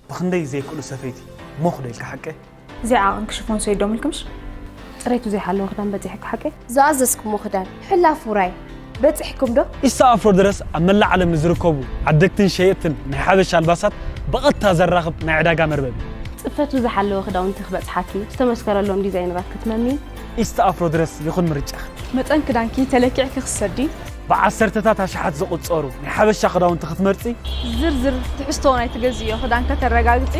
ብኽንደይ ዘይክእሉ ሰፈይቲ ሞኽ ዶ ኢልካ ሓቀ? እዚኣ ዓቐንኪ ሽፎን ሰይዶ ምልክምሽ? ፅሬቱ ዘይሓለወ ክዳን በፂሕኪ ሓቀ? ዝኣዘዝኩሞ ክዳን ሕላፍ ውራይ በፂሕኩም ዶ? ኢስታ ኣፍሮ ድረስ ኣብ መላእ ዓለም ንዝርከቡ ዓደግትን ሸየጥትን ናይ ሓበሻ ኣልባሳት ብቐጥታ ዘራኽብ ናይ ዕዳጋ መርበብ እዩ። ፅፈቱ ዝሓለወ ክዳውንቲ ክበፅሓኪ ዝተመስከረሎም ዲዛይነራት ክትመሚ ኢስታ ኣፍሮ ድረስ ይኹን ምርጫኺ። መጠን ክዳንኪ ተለኪዕኪ ክትሰዲ ብዓሰርተታት ኣሽሓት ዝቑጸሩ ናይ ሓበሻ ክዳውንቲ ክትመርጺ። ዝርዝር ትሕዝቶ ናይ ትገዝእዮ ክዳን ከተረጋግጺ።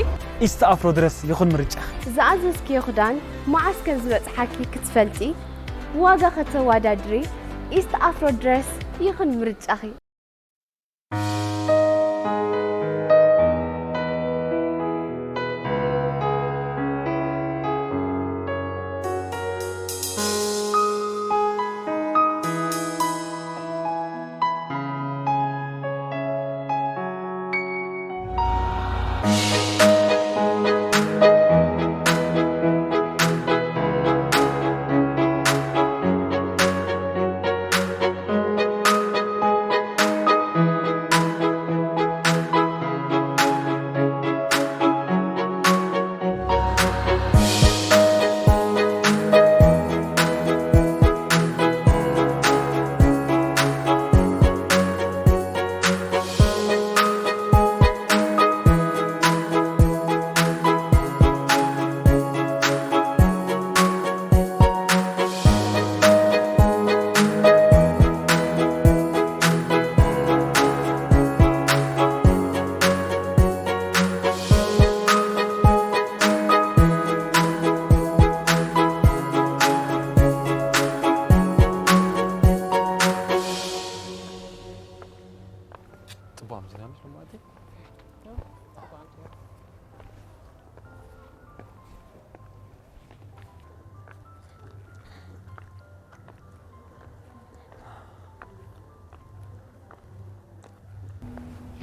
ኢስት ኣፍሮ ድረስ ይኹን ምርጫኺ። ዝኣዘዝክዮ ክዳን መዓስ ከም ዝበጽሓኪ ክትፈልጢ፣ ዋጋ ከተወዳድሪ፣ ኢስት ኣፍሮ ድረስ ይኹን ምርጫኺ።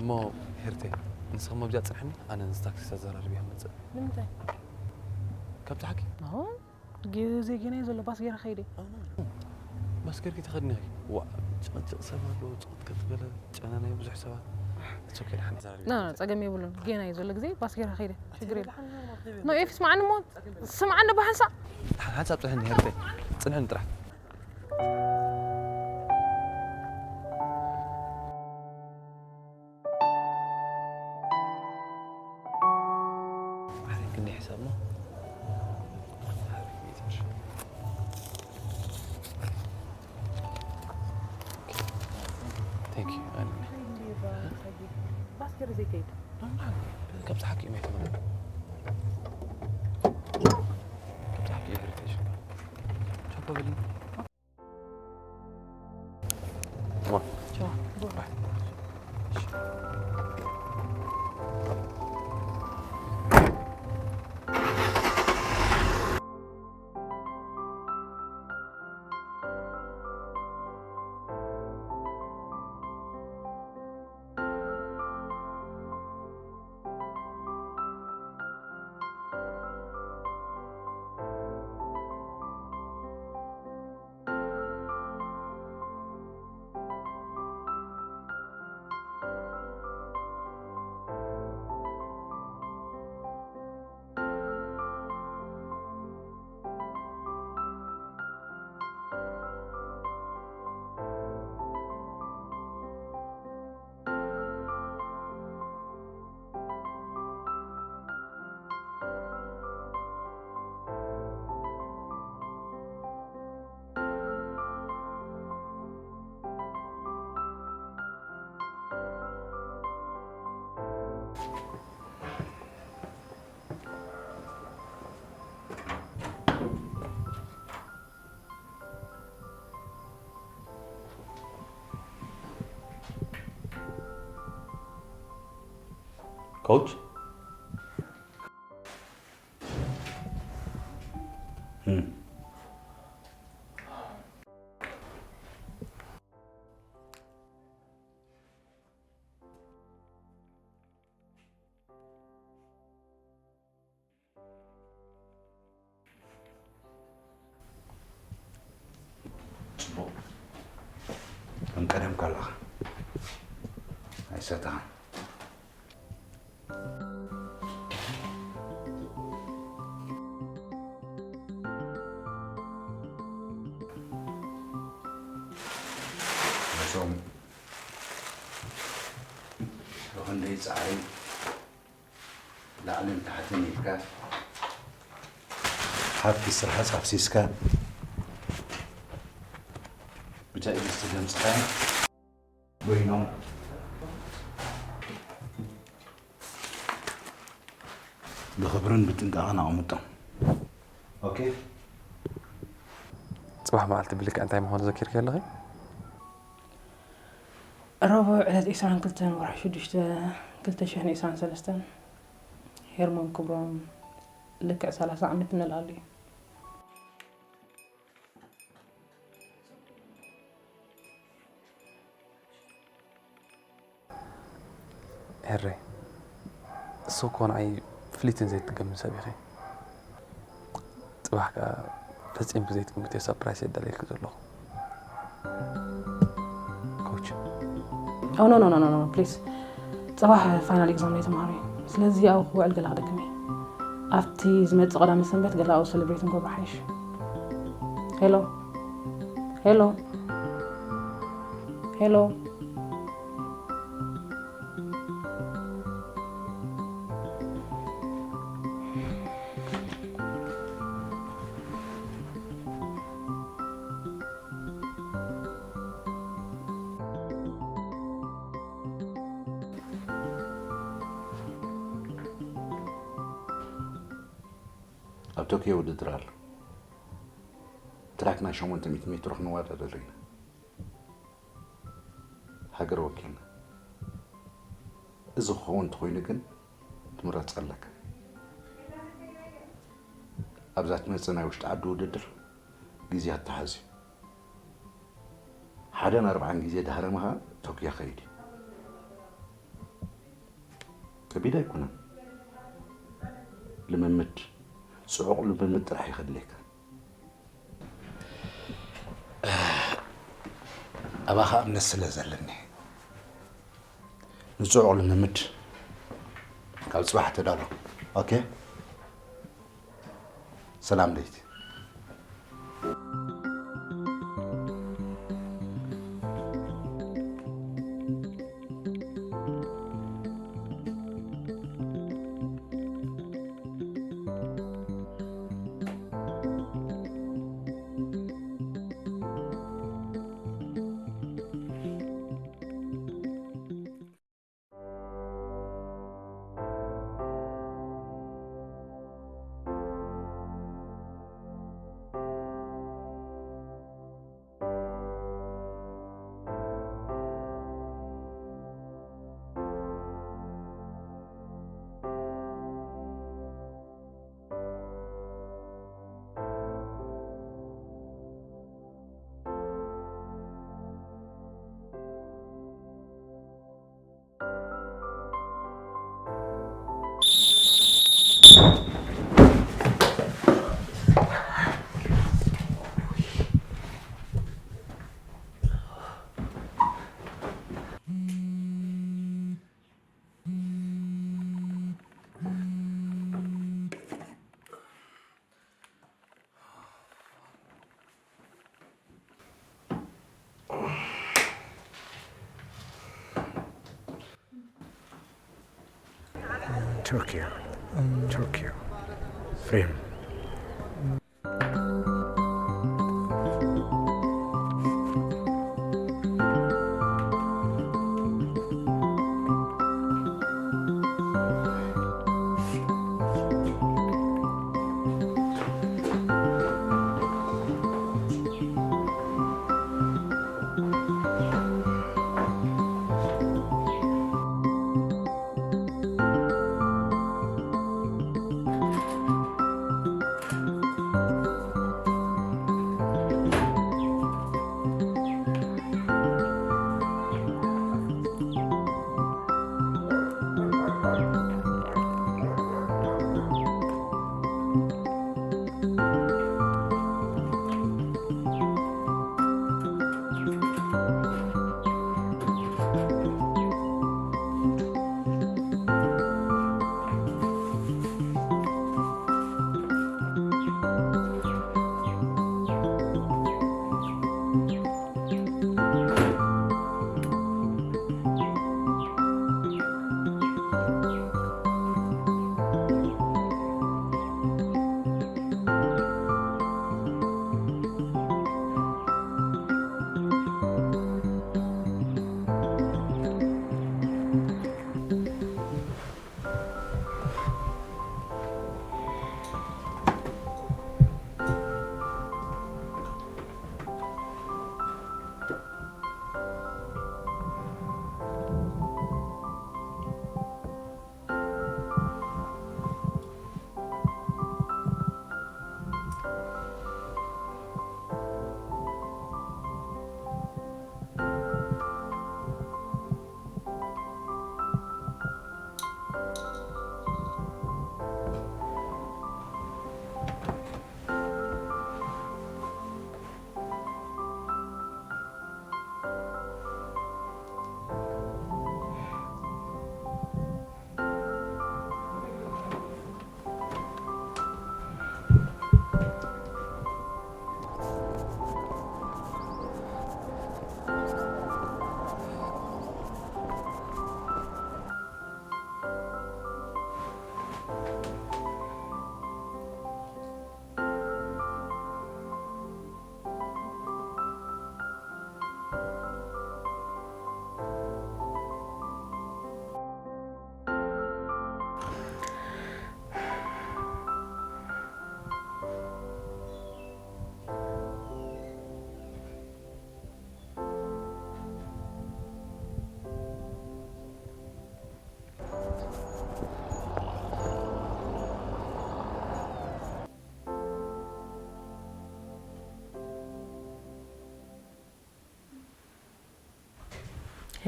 እሞ ሄርተይ፣ ንስኺ መብዚኣ ጽንሕኒ፣ ኣነ ንዚ ታክሲ ተዘራርብ እየ ክመጽእ። ንምንታይ? ካብቲ ሓኪም። ግዜ ገና እዩ ዘሎ፣ ባስ ገይረ ከይደ። ባስ ገይርኪ ተኸድኒ ኢኺ። ዋ፣ ጭቕጭቕ ሰብ ኣሎ፣ ጽቕጥቅጥ በለ፣ ጨና ናይ ብዙሕ ሰባት። It's okay፣ ደሓን እየ። ና፣ ና፣ ጸገም የብሉን። ገና እዩ ዘሎ ግዜ፣ ባስ ገይረ ከይደ። ሽግር የለን። ኖ፣ ኤፊ፣ ስምዓኒ እሞ፣ ስምዓኒ ብሓንሳእ። ደሓን፣ ሓንሳብ ጽንሕኒ ሄርተይ። ጽንሕኒ ጥራሕ። Coach? ጽቡቕ። ከም ቀደምካ ኣለኻ። ኣይሰተኻን። ብኽንደይ ጻዕሪ ላዕልን ታሕትን ኢልካ፣ ሓፊ ስርሓስ ኣፍሲስካ፣ ብትዕግስቲ ደምጽኻ ኮይኖም ብኽብርን ብጥንቃቐን ኣቐምጦም። ኦኬ? ጽባሕ መዓልቲ ብልክዕ እንታይ ምዃኑ ዘኪርኪ ኣለኺ? ረቡዕ ዕለት ዕስራን ክልተን ወርሒ ሽዱሽተ ክልተ ሽሕን ዕስራን ሰለስተን፣ ሄርሞን ክብሮም ልክዕ ሰላሳ ዓመት ንላዕሊ እዩ። ኤረይ፣ እሱ እኮ ንዓይ ፍሊትን ዘይትገምን ሰብ ኢኺ። ጽባሕ ከኣ ፈጺምኪ ዘይትግምትዮ ሰርፕራይዝ የዳልየልኪ ዘለኹ። ኮች። ኦ፣ ኖ፣ ኖ፣ ኖ፣ ኖ፣ ኖ፣ ፕሊዝ። ጽባሕ ፋይናል ኤግዛም ናይ ተምሃሮ እዩ። ስለዚ ኣብኡ ክውዕል ገለ ክደግም እየ። ኣብቲ ዝመጽእ ቀዳመ ሰንበት ገለ ኣብኡ ሰለብሬት እንገብሮ ሓይሽ። ሄሎ፣ ሄሎ፣ ሄሎ። ኣብ ቶክዮ ውድድር ኣሎ። ትራክ ናይ ሸሞንተ ሚእቲ ሜትሮ ክንወዳደር ኢና። ሃገር ወኪልና። እዚ ክኸውን እንተኾይኑ ግን ትምረጽ ኣለካ። ኣብዛ ትመጽእ ናይ ውሽጢ ዓዲ ውድድር ግዜ ኣተሓዝዩ። ሓደን ኣርባዓን ግዜ ዳህረ ምሃ ቶክዮ ኸይድ እዩ። ከቢድ ኣይኮነን። ልምምድ፣ ጽዑቕ ልምምድ ጥራሕ እዩ ከድልየካ። ኣባኻ እምነት ስለ ዘለኒ፣ ንጽዑቕ ልምምድ ካብ ጽባሕ ተዳሎ። ኦኬ? ሰላም ለይቲ። Tokyo. Tokyo. Frame.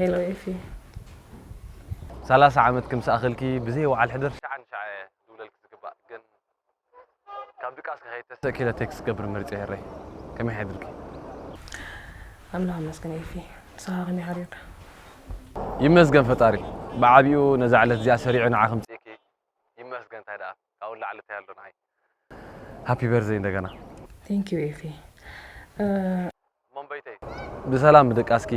ሄሎ ኤፊ። ሰላሳ ዓመት ከም ዝኣኽልኪ ብዘይ ወዓል ሕደር ሻዕ ንሻዕ እየ ዝብለልኪ ዝግባእ፣ ግን ካብ ድቃስ ከይተስእኪ ኢለ ቴክስት ክገብር መሪጸ። ኤረይ፣ ከመይ ሓዲርኪ? ኣምላኽ ይመስገን ኤፊ። ንስኻ ከመይ ሓዲርካ? ይመስገን ፈጣሪ። ብዓቢኡ ነዛ ዕለት እዚኣ ሰሪዑ ንዓ ከምጽእኪ ይመስገን። እንታይ ደኣ ካብኡ ላዕሊ እንታይ ኣሎ ንዓይ? ሃፒ በርዝደይ እንደገና። Thank you ኤፊ። እ፣ መንበይተይ፣ ብሰላም ብድቃስኪ፣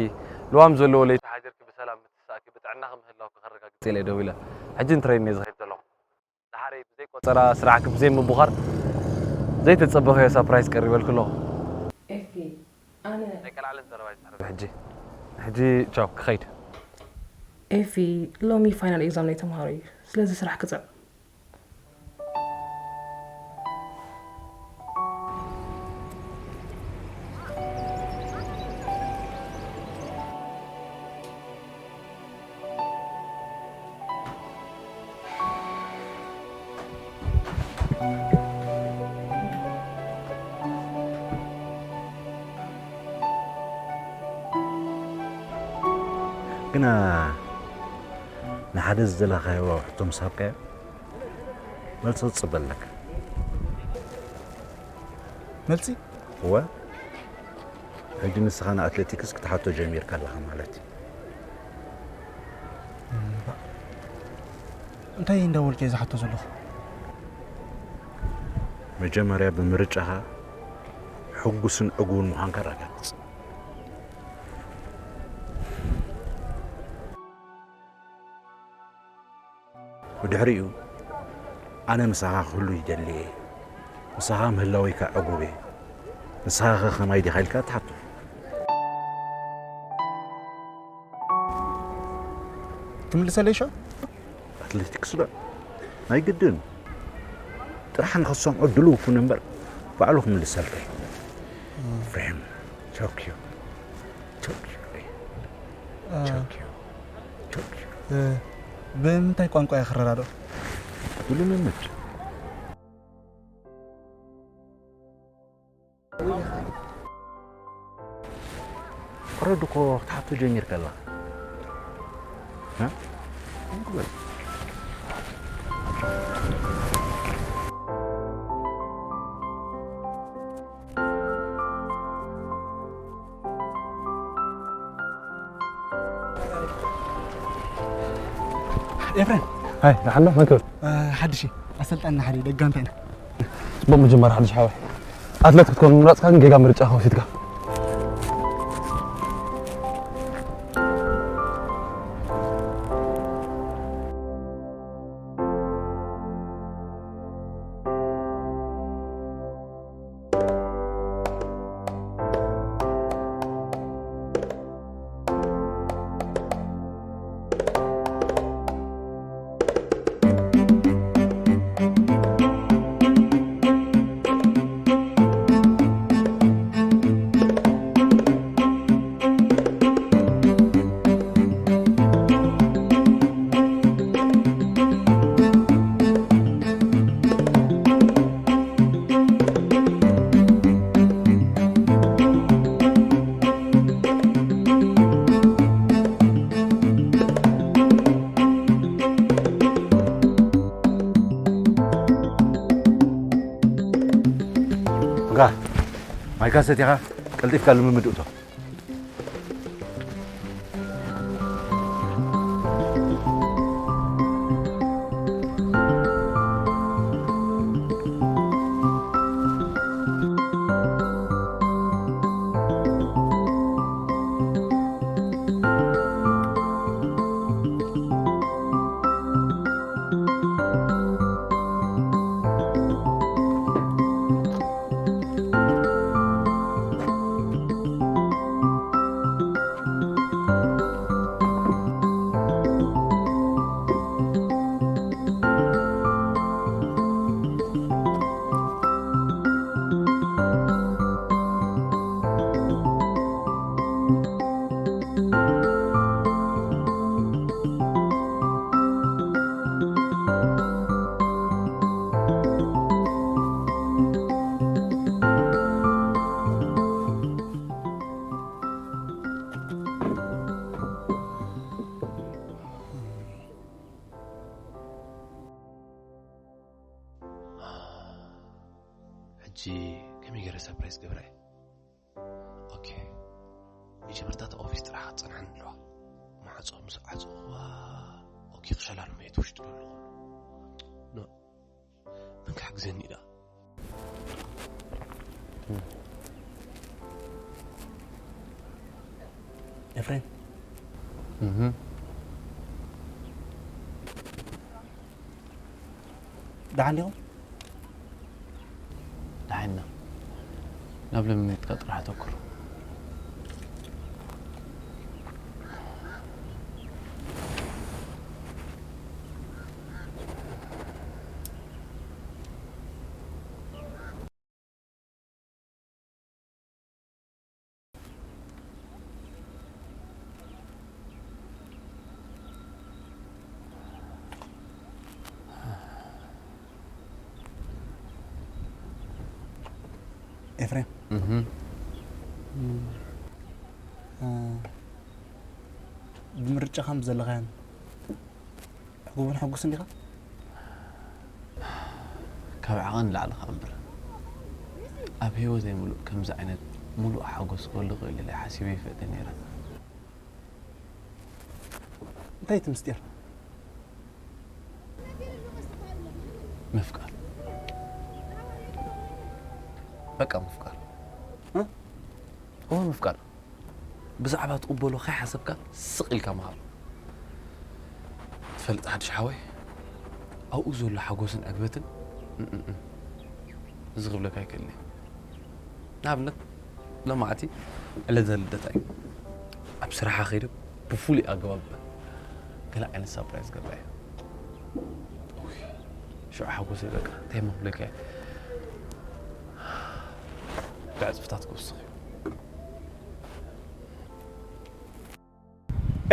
ልዋም ዘለዎ ለይቲ ሓዲርኪ ብሰላም ምትሳእኪ ብጥዕናኺ ምህላውኪ ከረጋግጽ ኢለ ደዊለ። ሕጂ ንትሬን እየ ዝኸይድ ዘለኹ። ደሓረይ ብዘይ ቆጸራ ስራሕኪ ብዘይ ምቡኻር ዘይተጸበኽዮ ሳፕራይዝ ቀሪበልኪ ኣለኹ። ኤፊ፣ ኣነ ናይ ቀልዓለም ዘረባ ይዛረብ ሕጂ። ሕጂ ቻው፣ ክኸይድ። ኤፊ፣ ሎሚ ፋይናል ኤግዛም ናይ ተምሃሮ እዩ። ስለዚ ስራሕ ክጽዕ። ግና ንሓደ ዝደለኻዮ ሕቶ ምስ ሃብካዮ፣ መልሲ ክትጽበ ኣለካ። መልሲ? እወ፣ ሕጂ ንስኻ ንኣትሌቲክስ ክትሓቶ ጀሚርካ ኣለኻ ማለት እዩ። እምባ፣ እንታይ እንዳበልኩ እየ ዝሓቶ ዘለኹ? መጀመርያ ብምርጫኻ ሕጉስን ዕጉብን ምዃንካ ኣረጋግጽ። ብድሕሪኡ፣ ኣነ ምሳኻ ክህሉ ይደሊ እየ። ምሳኻ ምህላወይካ ዕጉብ እየ። ንስኻ ኸ ኸማይ ዲኻ ኢልካ ትሓቶ። ትምልሰለይ ሻ? ኣትሌቲክስ ዶ? ናይ ግድን። ጥራሕ ንኸሰምዖ ድሉው ኩን እምበር፣ ባዕሉ ክምልሰልካ እዩ። ኤፍሬም፣ ቶኪዮ፣ ቶኪዮ፣ እ፣ ቶኪዮ፣ ቶኪዮ። እ፣ ብምንታይ ቋንቋ እየ ክረዳድኦ? ብልምምድ። ኦረዲ እኮ ክትሓቶ ጀሚርካ ኣለኻ። እ? እንግበር። ኤፍሬም። ሃይ፣ ደሓን ዶ? መን ክብል? እ፣ ሓድሽ እዩ። ኣሰልጣንና ሓደ ደጋንታ ኢና። ጽቡቕ ምጅማር ሓድሽ ሓወይ። ኣትሌት ክትኮን ምምራጽካ ግን ጌጋ ምርጫ ኢኻ ወሲድካ። እንካ፣ ማይካ ሰቲኻ ቀልጢፍካ ልምምድ እቶ። ገብረ። ኦኬ። መጀመርታ እቲ ኦፊስ ጥራሕ ክትጸንሓኒ ኣለዋ። ማዕጾ ምስ ዓጸኹዋ፣ ኦኬ፣ ክሸላሉ መየት ውሽጢ ደሎ። ኖ። መን ክሕግዘኒ ኢላ? ኤፍሬም። እህ። ደሓን ዲኹም? ደሓንና። ናብ ለምነትካ ጥራሕ ኣተኩር። ኤፍሬም፣ እህ። እ፣ ብምርጫኻ ምስ ዘለኻያን ሕጉብን ሕጉስን ዲኻ? ካብ ዓቐን ንላዕሊ ኸኣ እምበር፣ ኣብ ህይወተይ ምሉእ ከምዚ ዓይነት ምሉእ ሓጎስ ክህሉ ክእል ኢለ ሓሲበ ይፈልጥ ነይረ። እንታይ እቲ ምስጢር? ምፍቃር። በቃ ምፍቃር። እ? እወ ምፍቃር። ብዛዕባ ትቕበሎ ከይሓሰብካ ስቕ ኢልካ ምሃብ። ትፈልጥ ሓድሽ ሓወይ፣ ኣብኡ ዘሎ ሓጎስን ዕግበትን፣ እም፣ እም፣ እም፣ እዚ ክብለካ ኣይክእልን እየ። ንኣብነት፣ ሎማዕቲ ዕለተ ልደታ እዩ። ኣብ ስራሓ ከይደ ብፍሉይ ኣገባብ ገለ ዓይነት ሳፕራይዝ ገብራ እየ። ኡይ፣ ሽዑ ሓጎሰይ በቃ እንታይ እሞ ክብለካ እየ። ብዕጽፍታት ክውስኽ እዩ።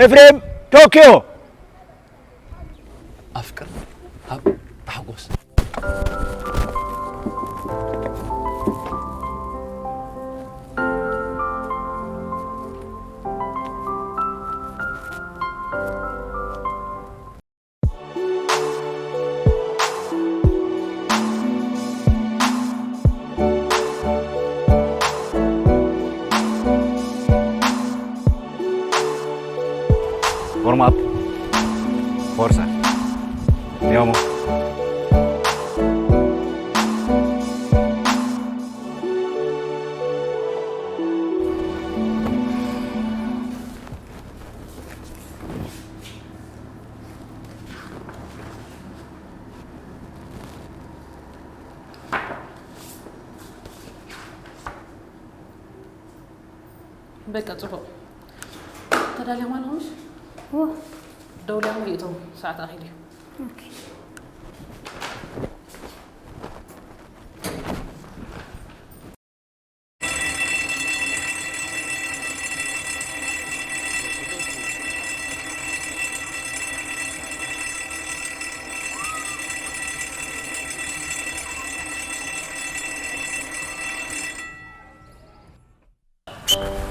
ኤፍሬም፣ ቶኪዮ። ኣፍቅር ኣብ ታሕጎስ። Warm up. Forza. Andiamo. በቃ ጽቡቕ። ተዳልዮም ኣለኹምሽ? እወ። ደውልዮም ይእተው፣ ሰዓት ኣኺሉ እዩ። ኦኬ።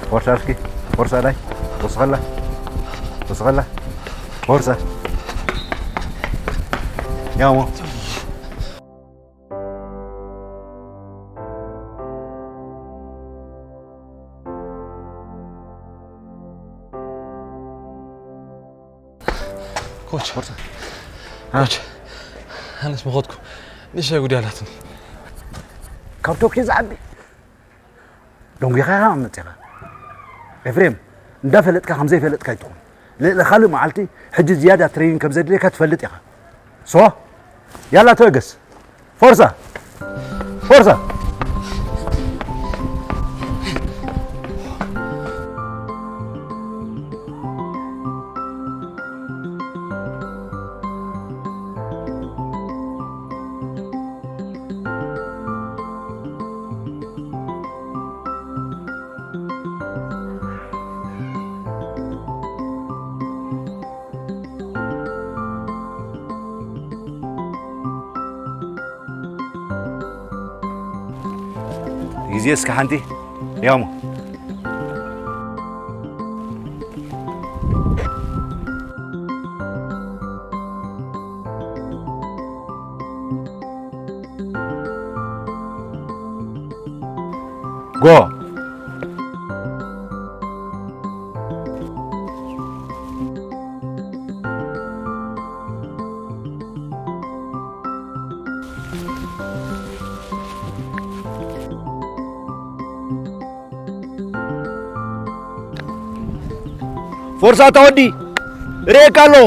Forza, Aski. Forza, dai. Forza, Forza. Forza. Andiamo. ኮች፣ ኮች፣ ኣነስ ምኸድኩ ንእሽተይ ጉዳይ ኣላትኒ። ካብ ቶኪዮ ዝዓቢ ደንጒኻ ኢኻ መፂኻ። ኤፍሬም፣ እንዳፈለጥካ ከም ዘይፈለጥካ ኣይትኹን። ልዕሊ ካልእ መዓልቲ ሕጂ ዝያዳ ትሬኒንግ ከም ዘድልየካ ትፈልጥ ኢኻ። ሶ፣ ያላ ተበገስ። ፎርሳ! ፎርሳ! ግዜ እስከ ሓንቲ ያሞ። ጎ። ፎርሳ ተወዲ ርኤካ ኣለኹ።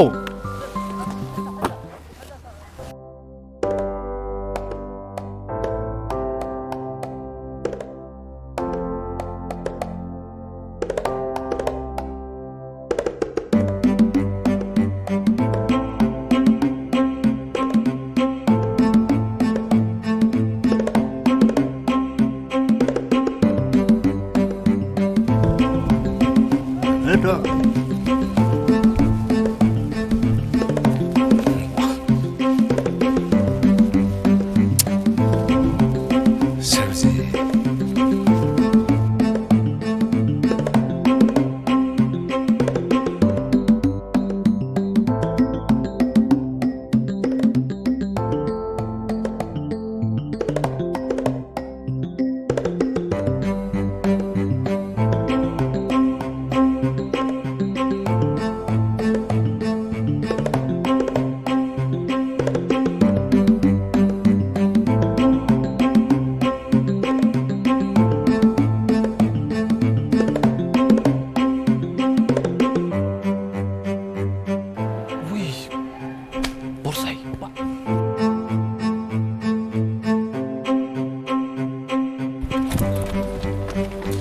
ውይ፣ ቦርሳይ።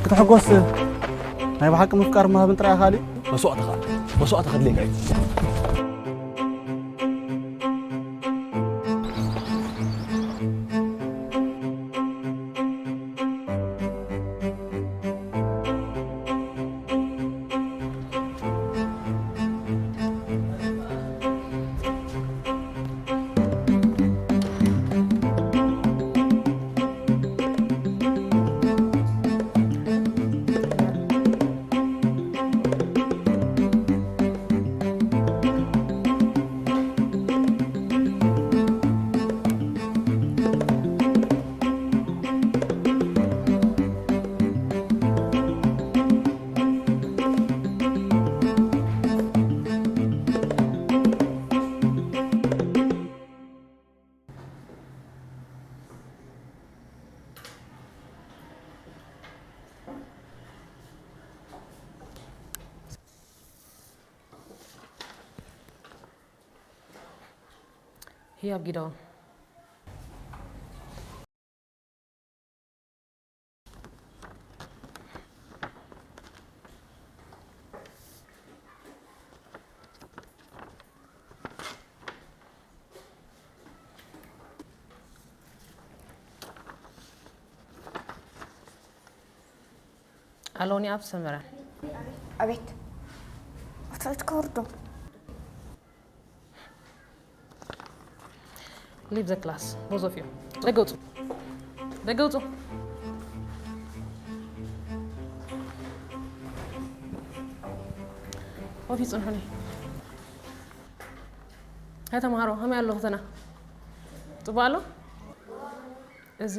ክትሕጎስ ናይ ብሓቂ ምፍቃር ምሃብን ጥራይ ኣኻሊ መስዋእቲ ኸኣ መስዋእቲ ከድልየካ እዩ። ህያብ ጊደዎን። ኣሎኒ ኣብ ሰመረ። ኣቤት። ኣቶ እትከወርዶ? Leave the class, both of you. ደገ ውጹ። ደገ ውጹ። ኮፍ ይጽንሑኒ። ሃይ ተምሃሮ፣ ከመይ ኣሎ ፈተና? ጽቡቕ ኣሎ? እዚ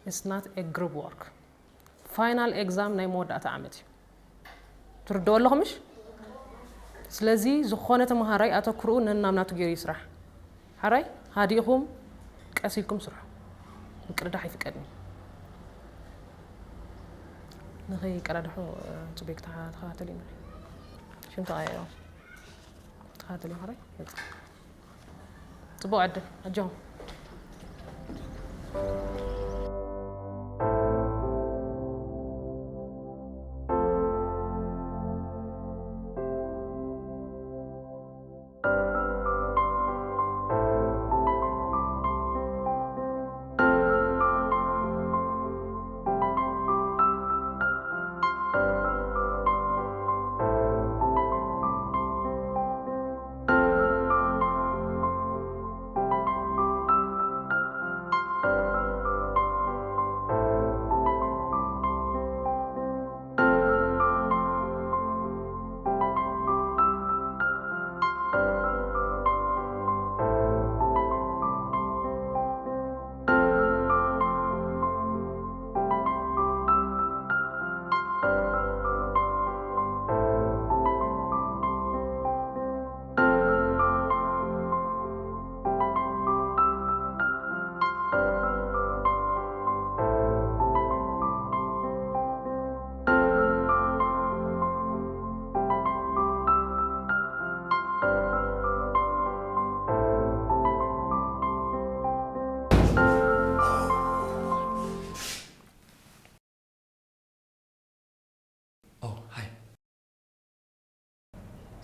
is not a group work። ፋይናል ኤግዛም ናይ መወዳእታ ዓመት እዩ። ትርድኦ ኣለኹም ምሽ? ስለዚ ዝኾነ ተምሃራይ ኣተኩርኡ ነናብ ናቱ ገይሩ ይስራሕ። ሓራይ ሃዲእኹም ቀስ ኢልኩም ስርሑ። ምቅድዳሕ ኣይፍቀድን እዩ። ንኸይቀዳድሑ፣ እ፣ ጽቡቅ ክተኸታተሉ ይምነ። ሽም ተቐያየሩ። ተኸታተሉ ሓራይ። ጽቡቕ ዕድል። ኣጆኹም።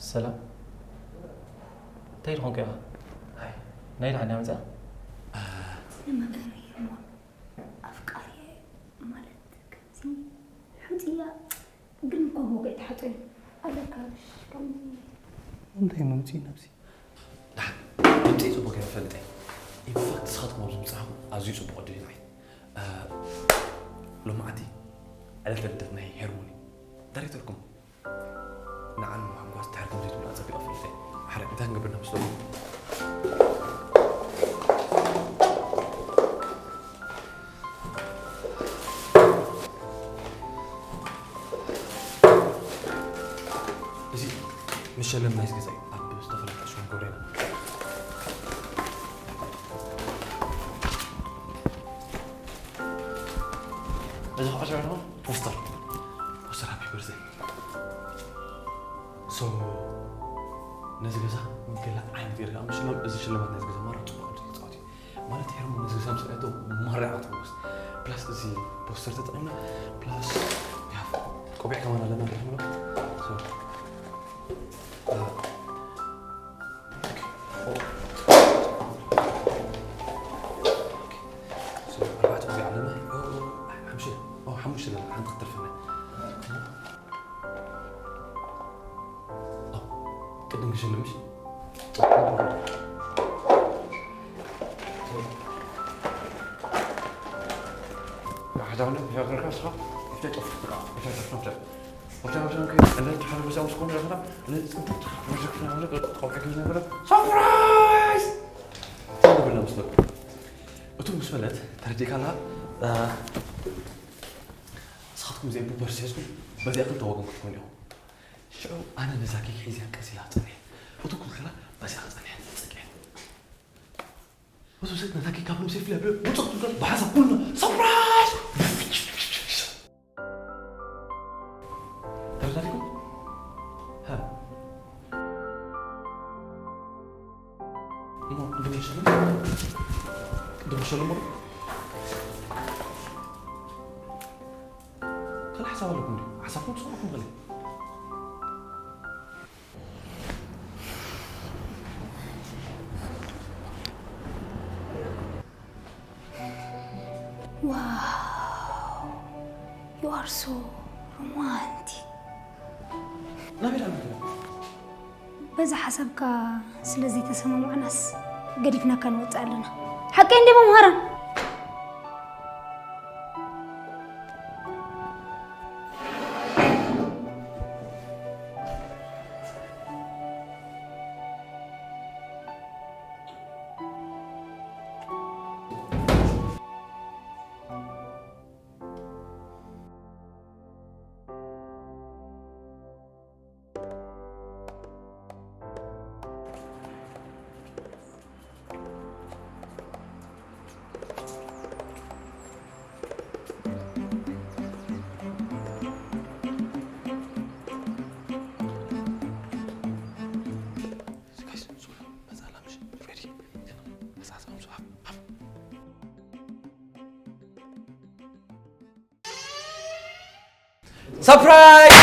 ሰላም። እንታይ ኢልኩም ከ? ኣይ፣ ናይ ደሓን መጻ? ንመቐሪ እሞ ኣፍቃሪ ማለት ከምዚ ሕምጽያ ግን እኮ ሞገ ተሓጦ ኣለካ። ከምዚ እንታይ መምጽኢ ነብሲ? ደሓን፣ ድምፂ ፅቡቅ ገይረ ፈልጠ። ኢንፋክት ንስኻትኩም ኣብዚ ምፅኣኹም ኣዝዩ ፅቡቅ ዕድል እዩ ንዓይ። እ፣ ሎማዓንቲ ዕለተ ልደት ናይ ሄርሞኒ ዳይሬክተርኩም ንዓን ምሕጓስ ድሕሪ ከም ዘይትብሉ ኣጸቢቐ ፈሊጠ። ሓደ እንታይ ክንገብር ኢና መስለኩም? እዚ መሸለም ናይዚ ገዛ እዩ። ኣብ ዝተፈላለዩ ዕሽጎም ገብረ ኢና። እዚ ከዓ ሸርሑ ፖስተር፣ ፖስተር ሃፒ በርዝደይ። ሶ ነዚ ገዛ ገለ ዓይነት ጌርካ ምሽላም፣ እዚ ሽልማት ነዚ ገዛ ማራ ጽቡቕ ዕድል ይጻወት እዩ። ማለት ሄርሞ ነዚ ገዛ ምስ ረኣየቶ ማራ ኢያ ክትሕጎስ። ፕላስ እዚ ፖስተር ተጠቒምና፣ ፕላስ ያ ቆቢዕ ከማን ኣለና ንሕምሎ። ሶ፣ አ፣ ሶ፣ ኣርባዕተ ቆቢዕ ኣለና። ኦ፣ ሓሙሽተ፣ ኦ፣ ሓሙሽተ ኣለና። ሓንቲ ክትተርፈና። ኦ፣ ቅድም ክሽልምሽ። ማሕዛውነት ይፈጥረልካ ንስኻ? ብታይ ጠፍ-፣ ብታይ ጠፍ-፣ ብታይ ጠፍ-፣ ብታይ ጠፍ-፣ ብታይ ጠፍ-፣ ብታይ ጠፍ-፣ ብታይ ጠፍ-፣ ሰርፕራይዝ! እንታይ ክገብረና መስለኩም? እቱ ምስ በለት ተረዲእካ ኣለኻ? እ፣ ንስኻትኩም እዚኦም ቡበር ስሒዝኩም በዚኣ ክልተ ወገን ክትኮኑ ኢኹም። ሽዑ ኣነ ነዛ ኬክ ሒዘ ቀስ ኢለ ክጸንሕ። እቱ ክልክላ በዚኣ ክጸንሕ ትጸግዐ። እቱ ሰብ ነታ ኬክ ካብ ነብሰይ ፍለ ብሎ ውጽእ ክትብል ብሓሳብ ኩልና ሰርፕራይዝ! ተረዳዲኩም? ሃ። እሞ ድምሸሎም፣ ድምሸሎም እሞ። ካልእ ሓሳብ ኣለኩም ድዩ? ሓሳብኩም ትሰምዑኩም ገለ? ዋው፣ you are so romantic። ናበይ ደኣ ንግበር? በዛ ሓሳብካ ስለ ዘይተሰማማዕናስ ገዲፍናካ ንወጽእ ኣለና። ሓቀይ እንዴ መምሃራን? Surprise!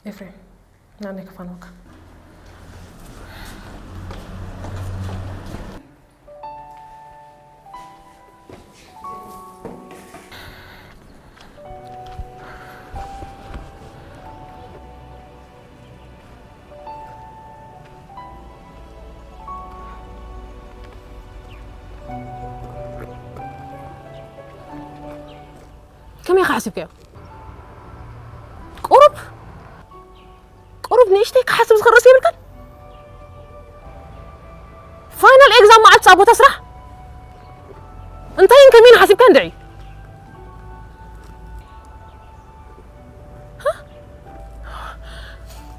ኤፍሬም፣ ና እኔ ክፋንወካ። ከመይ ኢኻ ሓሲብካዮ? ቁሩብ ቁሩብ ንእሽተይ ክሓስብ ዝኽእል ርእሲ የብልካን? ፋይናል ኤግዛም መዓልቲ ኣብ ቦታ ስራሕ እንታይን ከመይን ሓሲብካ እንድዒ?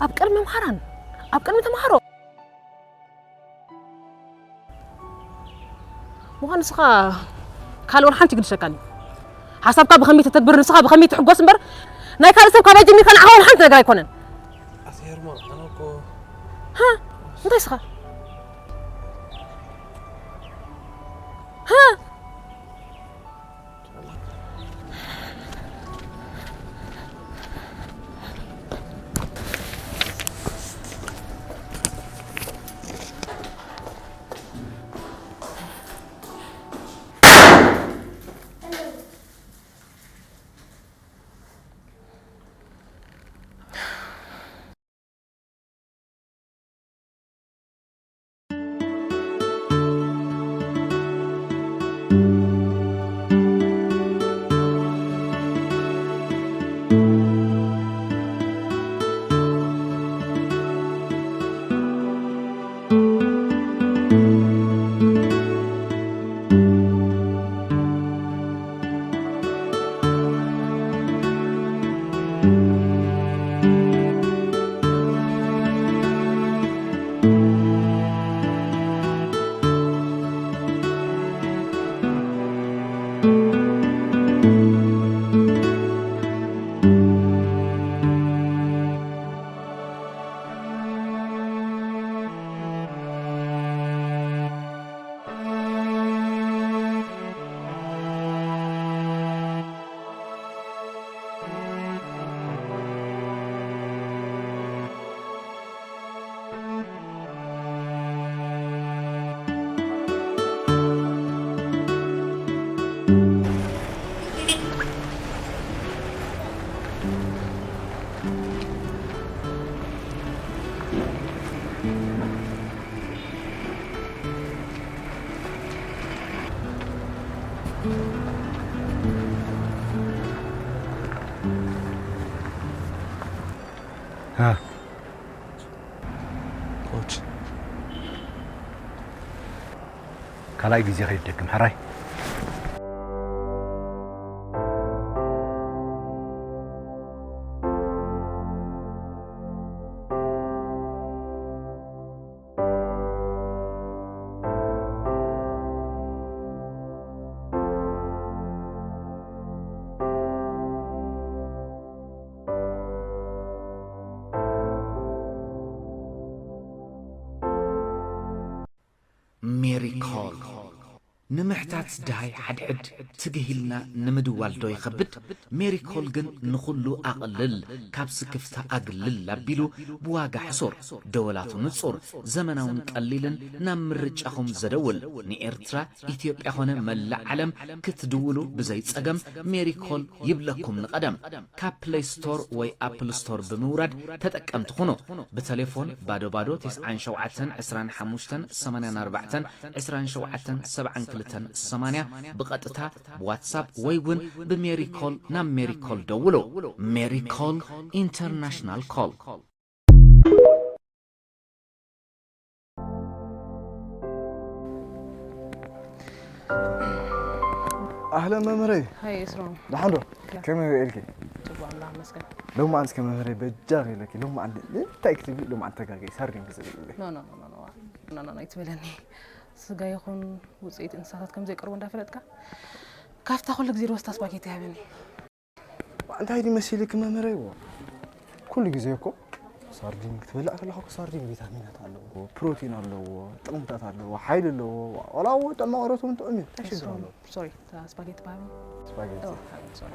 ኣብ ቅድሚ መምሃራን ኣብ ቅድሚ ተምሃሮ ምዃን ንስኻ ካልእ ወላ ሓንቲ ይግድሸካን እዩ። ሓሳብካ ብኸመይ ተተግብር፣ ንስኻ ብኸመይ ትሕጎስ እምበር፣ ናይ ካልእ ሰብ ካባይ ጀሚርካ ንዓኻ ወላ ሓንቲ ነገር ኣይኮነን። ኣቲ ሄርሞን፣ ኣነ እኮ ሃ? እንታይ ስኻ? ሃ? ካልኣይ ግዜ ከይትደግም ሕራይ። ሜሪኮል ንምሕታት ደሃይ ሓድሕድ ትግህ ኢልና ንምድዋል ዶ ይኸብድ? ሜሪኮል ግን ንኹሉ ኣቕልል፣ ካብ ስክፍታ ኣግልል ኣቢሉ ብዋጋ ሕሱር፣ ደወላቱ ንጹር፣ ዘመናውን ቀሊልን ናብ ምርጫኹም ዘደውል፣ ንኤርትራ ኢትዮጵያ ኾነ መላእ ዓለም ክትድውሉ ብዘይ ጸገም ሜሪኮል ይብለኩም ንቐደም። ካብ ፕለይ ስቶር ወይ ኣፕል ስቶር ብምውራድ ተጠቀምቲ ኩኑ። ብተሌፎን ባዶ ባዶ ተስዓን ሸውዓተን ዕስራን ሓሙሽተን ሰማንያን ኣርባዕተን ዕስራን ሸውዓተን ሰብዓን ክልተን ሰማንያ፣ ብቐጥታ ብዋትሳፕ ወይ እውን ብሜሪኮል ናብ ሜሪኮል ደውሉ። ሜሪኮል ኢንተርናሽናል ኮል። ኣህለን መምህረይ። ሃይ እስሮም። ደሓን ዶ? ከ- ከመይ ውዒልኪ? ጽቡቕ፣ ኣምላኽ ይመስገን። ሎማዓንቲ እስከ መምህረይ በጃኺ ኢለኪ፣ ሎማዓንቲ እንታይ ክትብሊ? ሎማዓንቲ ተጋገይ፣ ሳርዲን ክትብሊ። ኖ፣ ኖ፣ ኖ፣ ኖ፣ ኖ። ኖ፣ ኖ፣ ኖ፣ ኣይትበለኒ። ስጋ ይኹን ውጽኢት እንስሳታት ከም ዘይቀርቦ እንዳፈለጥካ፣ ካፍታ ኩሉ ግዜ ድወስታ ስፓጌቲ ሃበኒ። እንታይ ድዩ መሲልኪ መምህረይ? ዎ፣ ኩሉ ግዜ እኮ ሳርዲን ክትበልዕ ከለኻ እኮ ሳርዲን ቪታሚናት ኣለዎ፣ ፕሮቲን ኣለዎ፣ ጥቕምታት ኣለዎ፣ ሓይሊ ኣለዎ። ዋላ እዎ ጥዕሚ ቆረበት እውን ጥዑም እዩ። እንታይ ሽግር ኣለዎ? ሶሪ፣ እታ ስፓጌቲ ባቢ። ስፓጌቲ። ኦ፣ ሓቢብ፣ ሶሪ።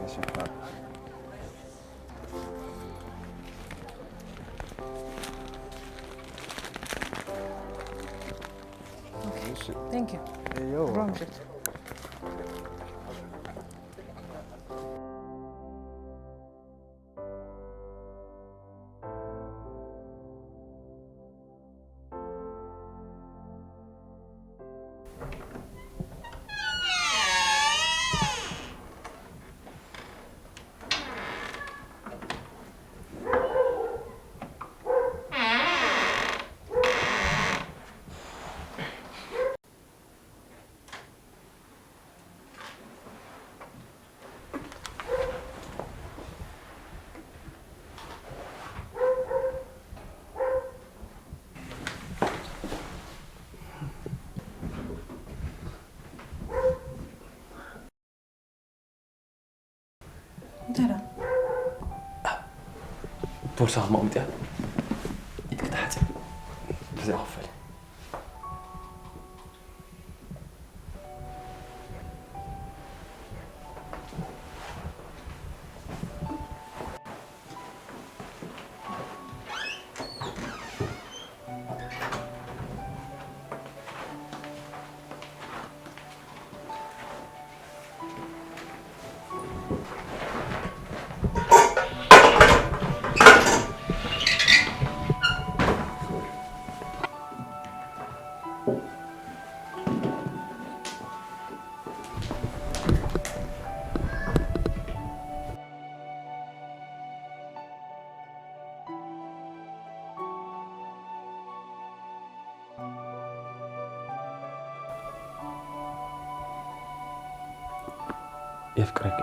እሺ፣ ባቢ። ኦኬ። እሺ። ቴንክ ዩ። እዮ። ብሩህ ምሽት። ቦርሳኻ መቕሚጥያ ኢድኪ ተሓጽቢ። በዚኣ ክፈል። የፍቅረኪ።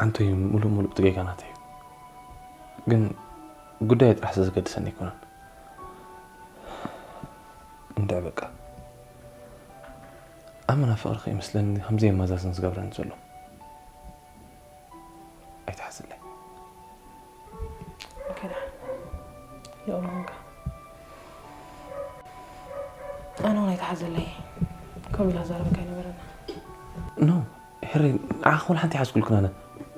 ኣንቶይ፣ ሙሉእ ሙሉእ እቲ ጌጋ ናተይ እዩ። ግን ጉዳይ ጥራሕ ዘገድሰኒ ኣይኮነን። እንድዒ በቃ። ኣመና ፍቕሪ ከይመስለኒ ከምዘየመዛዝን ዝገብረኒ ዘሎ። ኣይትሓዝለይ። ኦኬ፣ ደሓን። ልኡል ኾንካ። ኣነ እውን ኣይትሓዘለይ። ከምኡ ኢላ ዛረበካ ኣይነበረና። ኖ፣ ሄሪ፣ ንዓኻ ወላ ሓንቲ ኣይሓዝኩልክን ኣነ።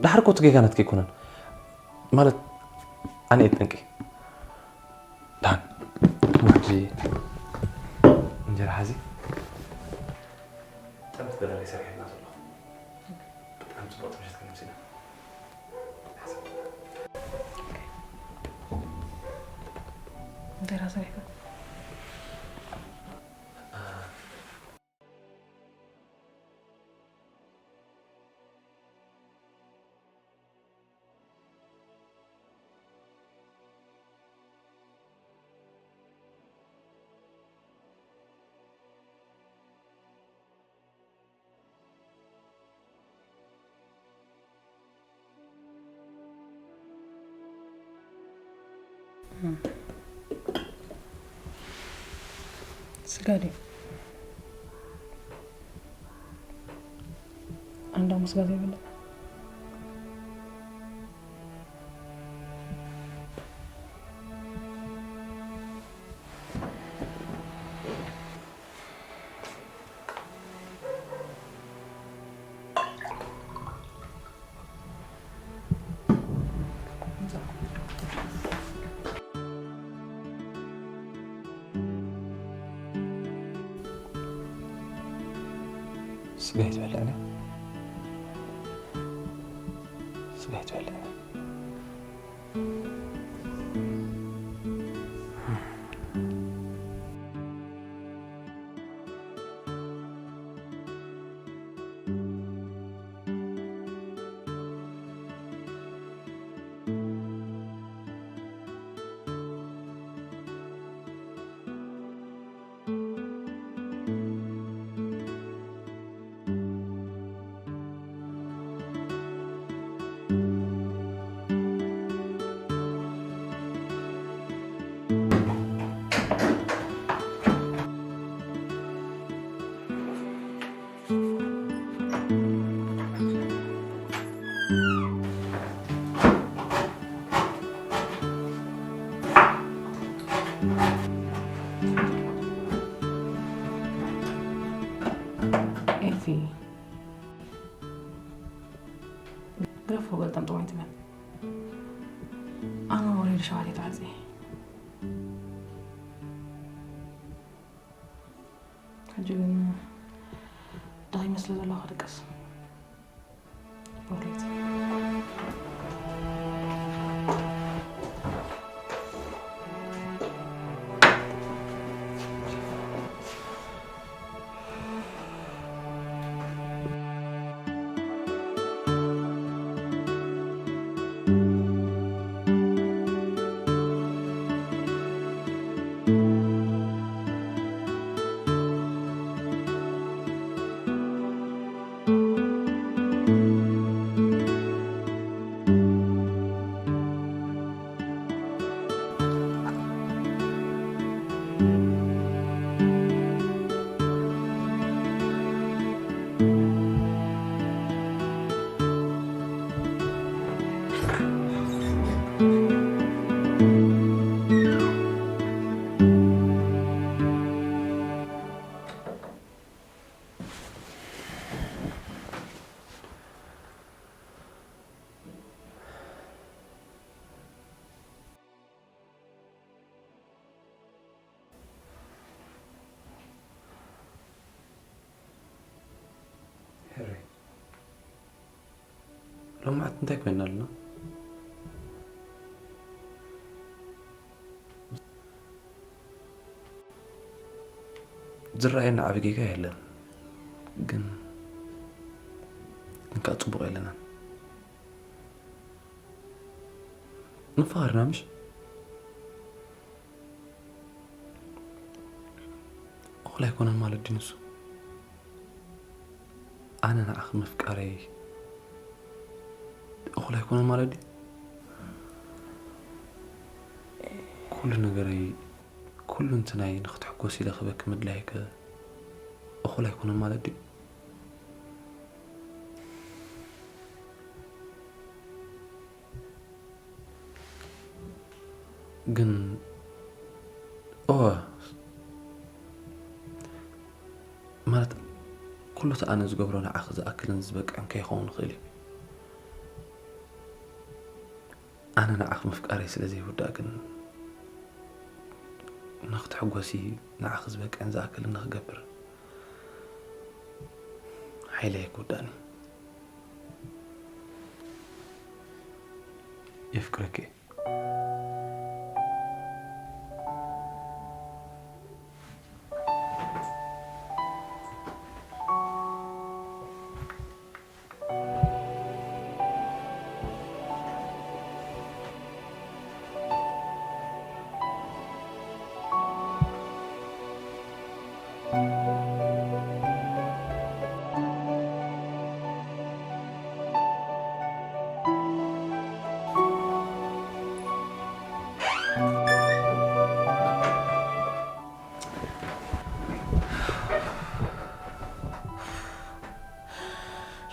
ድሓር እኮ እቲ ጌጋ ናትኪ ኣይኮነን። ማለት፣ ኣነ እየ ጠንቂ። ደሓን። ሕጂ እንጀራ ሓዚ። ጥዕምቲ በርገር እየ ሰሪሐልና ዘለኹ። ብጣዕሚ ጽቡቕ ምሸት ከነምሲ ኢና። እንታይ ደኣ ሰሪሕካ? ስጋ ድዩ? ኣነ ደሞ ስጋ ዘይበልዕ። ስጋ ኣይትበልዕን እያ። ስጋ ኣይትበልዕን እያ። ኤፊ፣ ግረፎ ገልጠም ጥዋይ ትበል። ኣነ ወሬ ሸዋሌ ተዓጽየ። ሕጂ ግን ደኺመ ስለ ዘለኹ ክድቅስ። ወሬት። ሎማዓት እንታይ ኮይና ኣለና? ዝረኣየና ዓቢ ጌጋ የለን፣ ግን ግን ከዓ ጽቡቕ የለናን። ንፋቐርና ምሽ? እኹል ኣይኮነን ማለት ድዩ ንሱ? ኣነ ንዓኺ ምፍቃረይ እኹል ኣይኮነን ማለት ድዩ? ኩሉ ነገረይ፣ ኩሉ እንትናይ ንኽትሕጎስ ኢለ ክበኪ ምድላይከ እኹል ኣይኮነን ማለት ድዩ? ግን እወ፣ ማለት ኩሉ እቲ ኣነ ዝገብሮ ንዓኺ ዝኣክልን ዝበቅዕን ከይኸውን ይኽእል እዩ። ኣነ ንዓኺ ምፍቃረይ ስለ ዘይውዳእ ግን ንኽትሕጎሲ ንዓኺ ዝበቅዕን ዝኣክልን ንኽገብር ሓይለይ ኣይክውዳእን እዩ። የፍቅረኪ።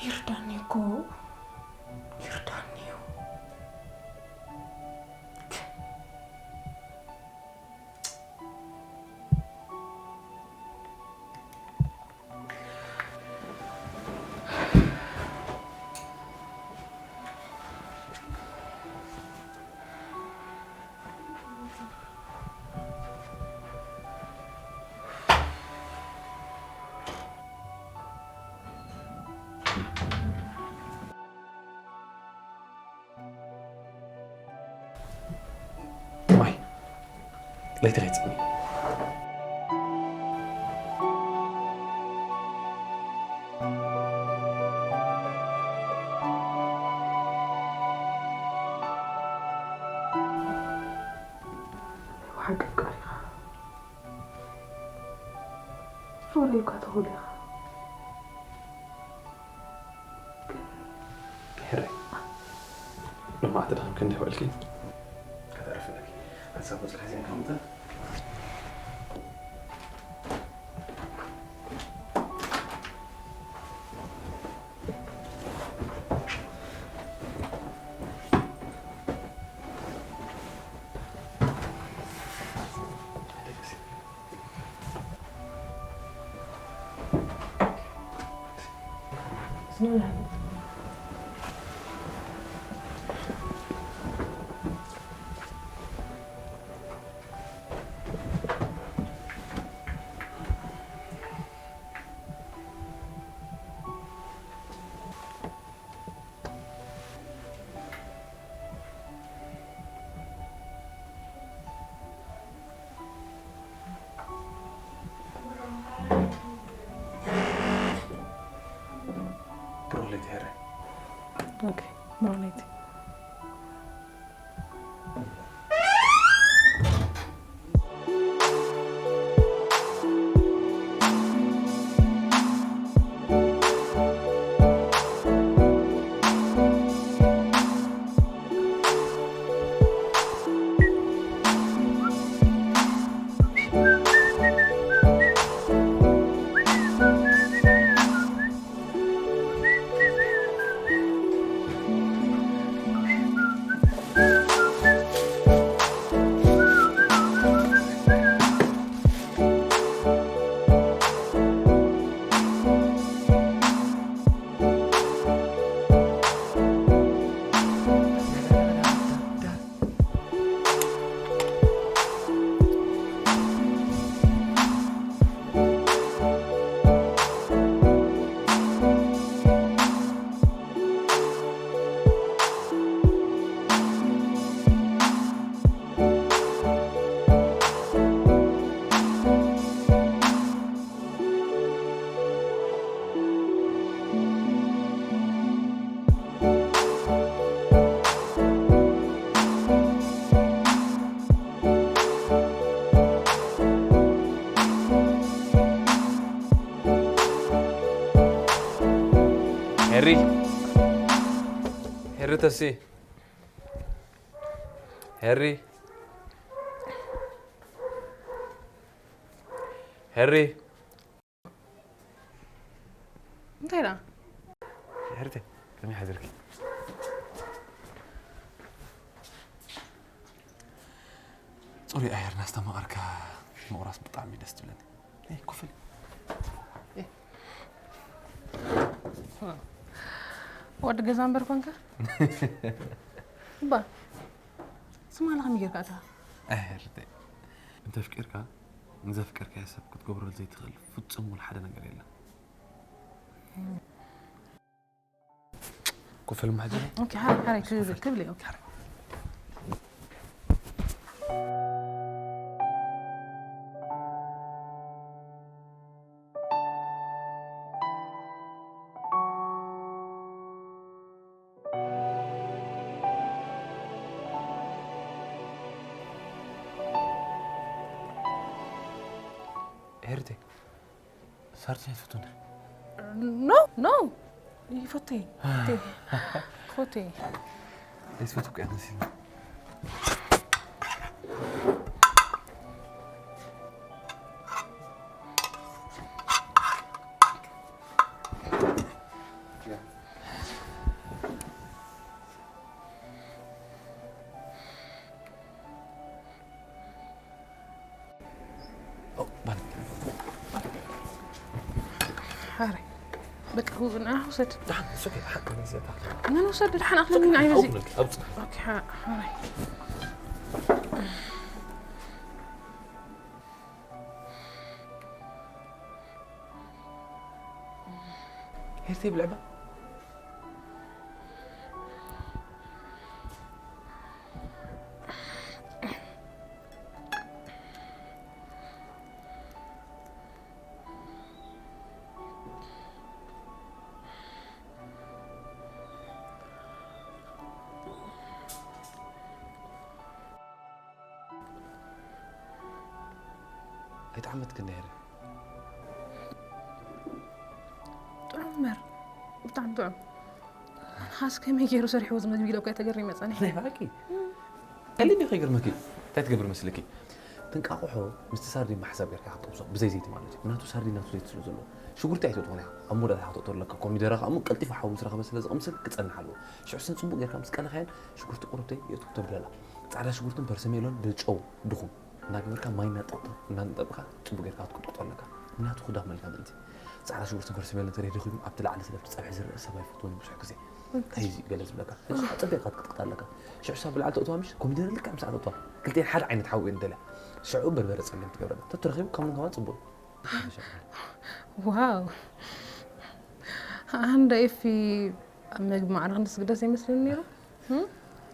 ይርዳኒ እኮ፣ ይርዳኒ እዩ። ማይ፣ ለይቲ ከይትጽምይ። ብሓቂ ኣፍቃሪኻ ፍቕሪ እኳ ትኽእል ኢኻ። ድሕረይ፣ ሎማዕቲ ደኺምኪ እንዲኺ ውዒልኪ? ከተዕርፊ ኣለኪ። ሓንሳብ ቆጽሊ ሒዘ ከምተ ብሩኽ ለይቲ፣ ሄረ። ኦኬ፣ ብሩኽ ለይቲ። ሄሪ፣ ሄሪ ተሲ፣ ሄሪ፣ ሄሪ። እንታይ ደኣ? ሄርተ፣ ከመይ ሓድርኪ? ጽሩይ ኣየር እናስተማቐርካ ምቑራስ ብጣዕሚ ደስ ትብለኒ። እይ፣ ኮፍ ኢል። ወዲ ገዛ እምበር ኮንካ? እባ፣ ስማ ለኸም ጌርካ እታ? ኣይ፣ ሄርተ፣ እንተፍቂርካ፣ ንዘፍቀርካዮ ሰብ ክትገብረሉ ዘይትኽእል ፍጹም ወላ ሓደ ነገር የለን። ኮፍ ኢሉ ማሕጀር። ኦኬ፣ ሓራይ፣ ሓራይ፣ ክብል፣ ክብል እዩ። ሄርቴ፣ ሳርዲን ኣይትፈትውን ዲኺ? ኖ፣ ኖ። ይፈቱ። ይፈቱ። ይፈቱ። ኣይትፈትው እኮ እያ መሲልና። ሓራይ። በቃ ንዓ ውሰድ። ንና ውሰድ፣ ደሓን ኣኽለኒ ንዓ በዚ። ኦኬ፣ ሓራይ። ሄርቴ ብልዕባ። ኣይጠዓመትክን ነይረ። ጥዑም እምበር፣ ብጣዕሚ ጥዑም። ንኻስ ከመይ ገይሩ ሰሪሕዎ እዚ መግቢ ኢለ እኮ እየ ተገሪመ ጸኒሐ። ናይ ብሓቂ? ቀሊል እዩ ከይገርመኪ። እንታይ ትገብር መስልኪ? ትንቃቑሖ ምስቲ ሳርዲን ብሓሳብ ጌርካ ክትጠብሶ፣ ብዘይ ዘይቲ ማለት እዩ። ምክንያቱ ሳርዲን ናቱ ዘይቲ ስለ ዘለዎ። ሽጉርቲ ኣይተእትዎን ኢኻ። ኣብ መወዳእታ ኢኻ ክተእትዎ ዘለካ። ኮሚደረ ከኣ እሞ ቀልጢፉ ሓዊ ምስ ረኸበ ስለ ዝቕምስል ክጸንሓሉ። ሽዑ እሰን ጽቡቕ ጌርካ ምስ ቀለኻየን ሽጉርቲ ቁሩብ ደይ የእትው ተብለላ። ጻዕዳ ሽጉርትን ፐርሰሜሎን ብጨው ድኹም እናገበርካ ማይ እናጠብካ እናጠብካ ጽቡቕ ጌርካ ክትቅጥቅጦ ኣለካ። ምክንያቱ ክዳኽመልካ ምእንቲ። ጻዕዳ ሽጉርትን ፐርሰሜሎን እንተ ደኺሙ ኣብቲ ላዕሊ ስለቲ ጸብሒ ዝረአ ሰብ ኣይፈትዎን ብዙሕ ግዜ። እንታይ እዩ ገለ ዝብለካ? ሕጂ ኣጸቢቕካ ክትቅጥቅጣ ኣለካ። ሽዑ ሳብ ብላዕሊ ተእትዋ ምሽ ኮሚደረ ልክዕ ምስ ኣተእትዋ ክልቲኤን ሓደ ዓይነት ሓዊ እየን ዝደልያ። ሽዑ በርበረ ጸሊም ትገብረላ። ተተረኺቡ ከምኡ ከማን ጽቡቕ እዩ። ዋው፣ ኣንዳ ኤፊ ኣብ መግቢ ማዕረ ክንድስ ግደስ ይመስለኒ ነይሩ።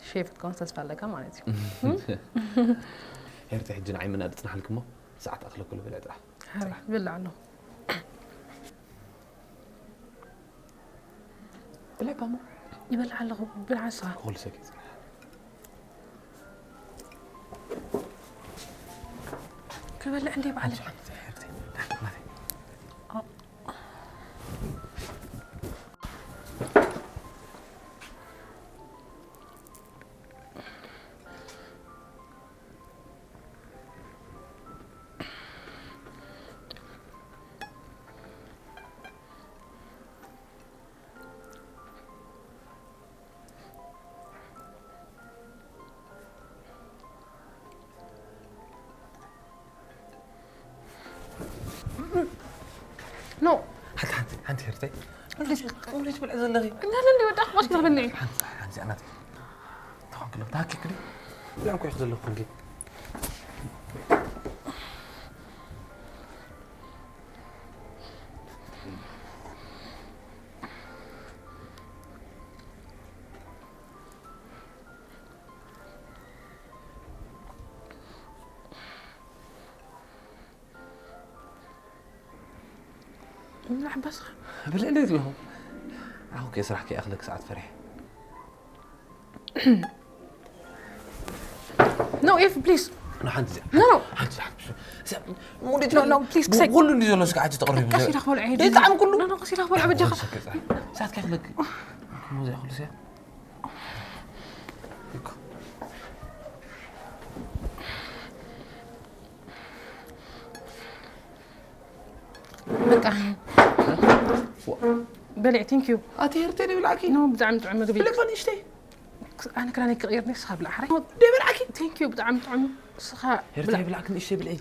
ሼፍ ክትከውን ተስፋ ኣለካ ማለት እዩ። ሄርቲ፣ ሕጂ ንዓይ ምናድ ጽናሕልኪ እሞ ሰዓት ኣኽለኩሉ ብልዕ ጥራሕ። ሓራይ ይበልዕ ኣለኹ። ብልዕ ባሞ ይበልዕ ኣለኹ። ብልዓ ንስኻ። ክኹሉ ሰብ እዩ ጽናሕ። ክበልዕ እንደ ባዕለ። ኖ ሓንቲ ሓንቲ ሓንቲ ሄርተይ እንዴት እንዴት ብልዕ ዘለኺ እንዳለ እንዲ ወጣ ክባሽ ትኽብኒ ሓንቲ ሓንቲ ኣናት ተኾንክሎ ታኪ ክዲ ብልዕ እንኳ ይኹ ዘለኹ እንዴ ምናሕ በስኻ ብልዕሊ ኣለኹ ኣሁን ከ ስራሕ ከይኣኽለክ ሰዓት ፈሪሐ ኖ ኤፍ ፕሊዝ ንሓንቲ እዚኣ ኖ ኖ ሓንቲ እዚኣ No, no, please, ክሰይ- ኩሉ እንዲ ዘሎ ስጋዕ ሕጂ ተቕርቢ። ቀስ ኢላ ክበልዖ እየ። ደይ ጣዕሚ ኩሉ። No, no, ቀስ ኢላ ክበልዖ በጃኻ። ሰዓት ከይክለክ። ከምኡ ዘይክሉ ስያ። በቃ። በልዕ፣ thank you። ኣቲ ሄርተይ ደይ ብላዕኪ? No፣ ብጣዕሚ ጥዑም ምግቢ። ብልክ ፈንሽተይ። ኣነ ክዳነይ ክቕይር ነይ፣ ስኻ ብላዕ ሓራይ። ደይ ብላዕኪ? Thank you፣ ብጣዕሚ ጥዑም። ስኻ ሄርተይ ብላዕ። ብላዕኪ ንእሽተይ ብልዒ።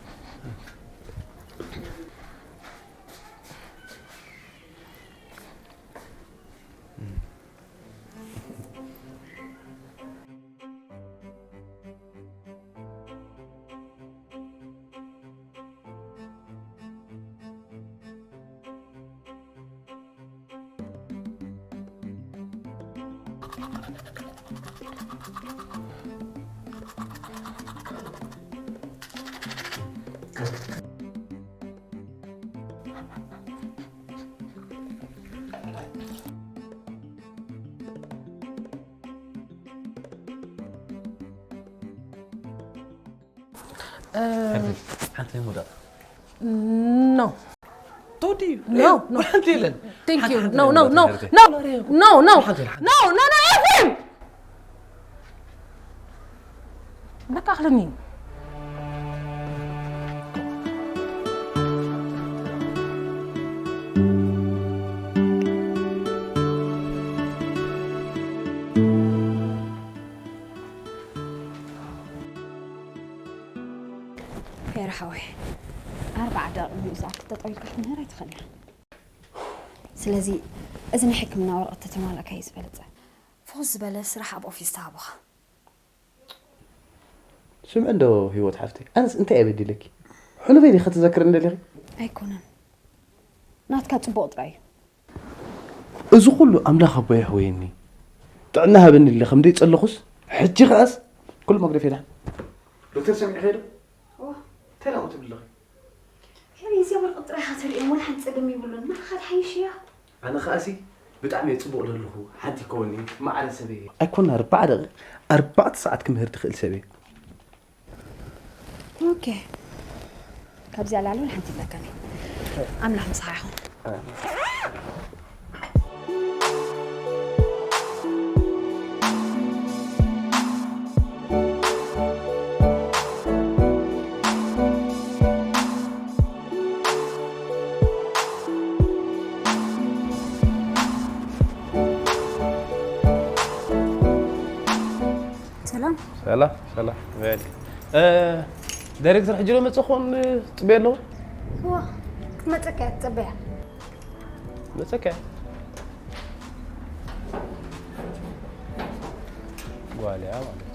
ሓንቲ ናይ ሞዳ። No። ቶዲ። No, no። ሓንቲ የለን። Thank you። ሓንቲ No, no, no, no, no, no, no, ኤፍሬም። በቃ ኣኽለኒ። ሄር ሓወይ፣ ኣርባዓ ደቂቕ ንዝኣክል ጠጠው ኢልካ ክትምህር ኣይትኽእልን። ስለዚ እዚ ናይ ሕክምና ወረቐት ተተማልእካ እዩ ዝበለጸ። ፍኹስ ዝበለ ስራሕ ኣብ ኦፊስ ተሃቦኻ። ስምዒ እንዶ ህይወት ሓፍተይ፣ ኣነስ እንታይ እየ በዲለኪ? ሕሉፈይ ዲኺ ክትዘክርኒ ደሊኺ? ኣይኮነን። ናትካ ጽቡቕ ጥራይ እዩ። እዚ ኩሉ ኣምላኽ ኣቦይ ኣሕወየኒ። ጥዕና ሃበኒ ኢለ ከም ደይጸለኹስ፣ ሕጂ ኸኣስ ኩሉ መግደፊ ይድሓን። ዶክተር ሰሚዕኺ ዶ? እወ። እንታይ ደኣ ትብሊ ኣለኺ? ሄሪ፣ እዚኣ ወረቐት ጥራይ ኢኻ ተሪኦም፣ ወላ ሓንቲ ጸገም የብሉን። ንዓኻ ትሓይሽ እያ። ኣነ ኸኣሲ ብጣዕሚ እየ ጽቡቕ ዘለኹ። ሓንቲ ከወኒ ማዕረ ሰበይ እየ። ኣይኮና ኣርባዓ ደቂቕ፣ ኣርባዕተ ሰዓት ክምህር ትኽእል ሰብ እየ። ኦኬ። ካብዚኣ ላዕሊ ሓንቲ ይብለካኒ። ኣምላኽ ምሳኻ ይኹን። ሰላም። ሰላም፣ ሰላም። በል። እ፣ ዳይሬክተር ሕጂ ዶ መጸ ኾን ጽበየ ኣለዎ? እዋ፣ ክትመጸካ እያ ትጸበያ። መጸካ እያ? ጓል እያ ማለት።